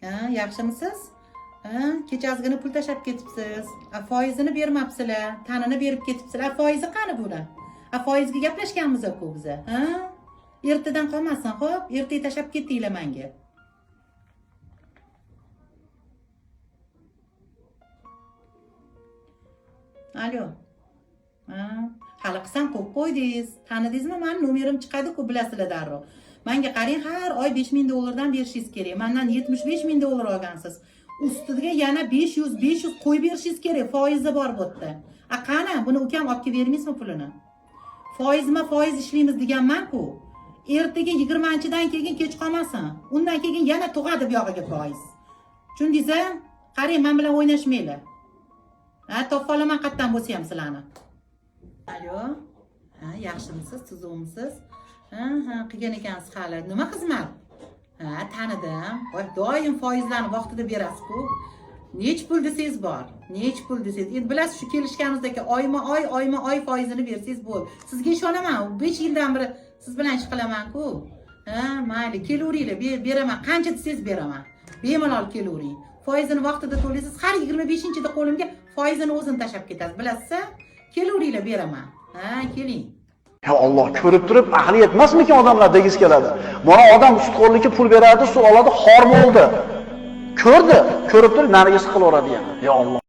Ha, yaxshimisiz? Ha, kecha ozgina pul tashlab ketibsiz. A foizini bermabsizlar, tanini berib ketibsizlar. A foizi qani buni? A foizga gaplashganmiz-ku biza. Ha? Ertadan qolmasin, xo'p? Ertaga tashlab ketdinglar menga. Alo. Ha, hali qilsam qo'yib qo'ydingiz. Tanidingizmi? Mani nomerim chiqadi-ku, bilasizlar darrov. Menga qarang, har oy 5000 dollardan berishingiz kerak. Mendan 75 000 dollar olgansiz. Ustiga yana 500 500 qo'yib berishingiz kerak, foizi bor bu yerda. A qani, buni ukam olib kelib bermaysizmi pulini? Foizma foiz ishlaymiz deganman-ku. Ertaga 20-dan keyin kech qolmasin. Undan keyin yana tug'adi bu yog'iga foiz. Tushundingiz a? Qarang, men bilan o'ynashmanglar. Ha, topib olaman qayerdan bo'lsa ham sizlarni. Alo. Ha, yaxshimisiz, tuzukmisiz? Ha, ha, qilgan ekansiz hali. Nima xizmat? Ha, tanidim. Voy, doim foizlarni vaqtida berasiz-ku. Nech pul desangiz bor. Nech pul desangiz. Endi bilasiz, shu kelishganimizdagi oyma-oy, oyma-oy foizini bersangiz bo'ldi. Sizga ishonaman. 5 yildan beri siz bilan ish qilaman-ku. Ha, mayli, kelaveringlar, beraman. Qancha desangiz beraman. Bemalol kelavering. Foizini vaqtida to'laysiz. Har 25-da qo'limga foizini o'zini tashlab ketasiz. Bilasiz-a? Kelaveringlar, beraman. Ha, keling. Ya Alloh ko'rib turib, aqli yetmasmikin odamlar degisi keladi. Mana odam sutxo'rlikka pul beradi, sut oladi, xor bo'ldi. Ko'rdi, ko'rib turib nariga siqilaveradi yana. Ya Alloh.